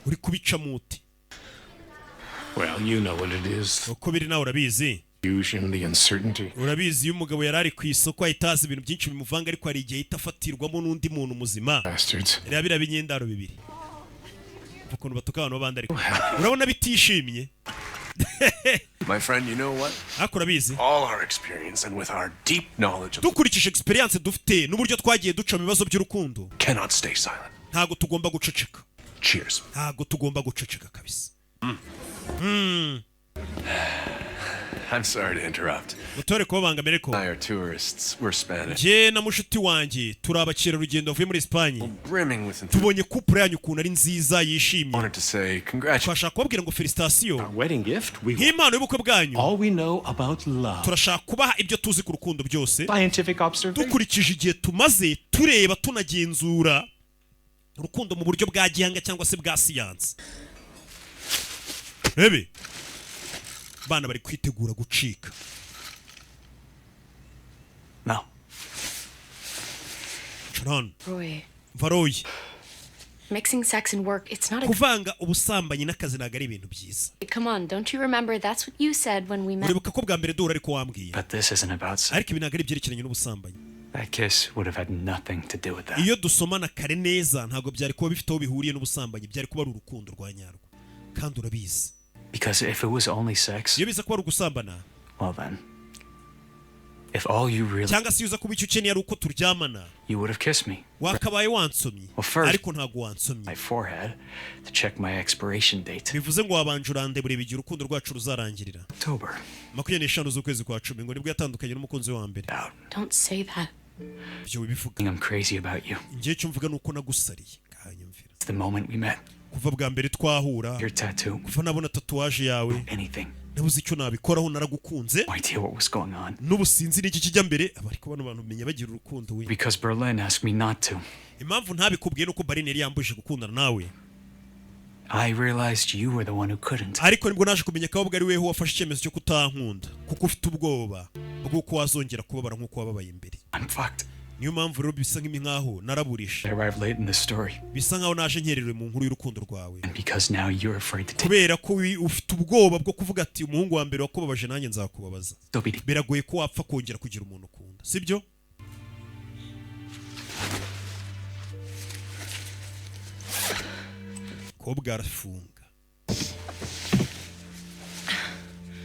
Uri kubica muti? Well, you know what it is. Uko biri nawe urabizi. Fusion, the uncertainty. Urabizi, iyo umugabo yari ari ku isoko ahita haza ibintu byinshi bimuvanga, ariko hari igihe ahita afatirwamo n'undi muntu muzima. Bastards. Reba biriya binyendaro bibiri, ukuntu batuka abantu b'abandi, ariko urabona bitishimye. My friend, you know what? Ariko urabizi, All our experience and with our deep knowledge of dukurikije experience dufite n'uburyo twagiye duca mu bibazo by'urukundo, cannot stay silent. ntabwo tugomba guceceka. Cheers. Ntabwo tugomba guceceka kabisa. I'm sorry to interrupt. Mutore kubabangamira, ariko I are tourists. We're Spanish. njye na mushuti wanjye turi abakerarugendo bavuye muri Esipanye. Brimming with enthusiasm. Tubonye couple yanyu ukuntu ari nziza, yishimye. Wanted to say congratulations. Twashaka kubabwira ngo félicitations. Wedding gift. We Nk'impano y'ubukwe bwanyu, all we know about love. turashaka kubaha ibyo tuzi ku rukundo byose, Scientific observation. dukurikije igihe tumaze tureba, tunagenzura urukundo mu buryo bwa gihanga cyangwa se bwa siyansi. Rebe, bana bari kwitegura gucika. No. Sharon. Roy, Varoy. mixing sex and work, it's not a. Kuvanga ubusambanyi n'akazi ntabwo ari ibintu byiza. Come on, don't you remember? That's what you said when we met. Uribuka ko bwa mbere duhura ariko wambwiye? But this isn't about sex. Ariko ibi ntabwo ari ibyerekeranye n'ubusambanyi. That kiss would have had nothing to do with that. Iyo dusomana kare neza, ntabwo byari kuba bifite aho bihuriye n'ubusambanyi, byari kuba ari urukundo rwa nyarwo, kandi urabizi. Because if it was only sex, Iyo biza kuba ari ugusambana, well then, if all you really, cyangwa se iyo uza kuba icyo ukeneye ari uko turyamana, you would have kissed me. wakabaye wansomye. Well, first- Ariko ntabwo wansomye. My forehead to check my expiration date. Bivuze ngo wabanje urandebura igihe urukundo rwacu ruzarangirira. October. 25 z'ukwezi kwa 10, ngo nibwo yatandukanye n'umukunzi we wa mbere. Out. Don't say that. Ibyo wibivuga. I'm crazy about you. Ngiye icyo mvuga ni uko nagusariye, kanyumvira. It's the moment we met. Kuva bwa mbere twahura, Your tattoo. kuva nabona tatouage yawe, Anything. nabuze icyo nabikoraho, naragukunze. No idea what was going on. N'ubu sinzi n'iki kijya mbere. Aba ariko bano bantu menya bagira urukundo we. Because Berlin asked me not to. Impamvu ntabikubwiye nuko Berlin yari yambujije gukundana nawe. I realized you were the one who couldn't. Ariko nibwo naje kumenya ko ahubwo ari weho wafashe icyemezo cyo kutankunda, kuko ufite ubwoba bw'uko wazongera kubabara nk'uko wababaye imbere. I'm fucked. Niyo mpamvu rero bisa nk'aho naraburishe. I arrived late in this story. Bisa nkaho naje nkererewe mu nkuru y'urukundo rwawe. And because now you're afraid to take Kubera ko ufite ubwoba bwo kuvuga ati: "Umuhungu wa mbere wakubabaje, nanjye nzakubabaza." Still be Biragoye ko wapfa kongera kugira umuntu ukunda, sibyo? Kobwa arafunga.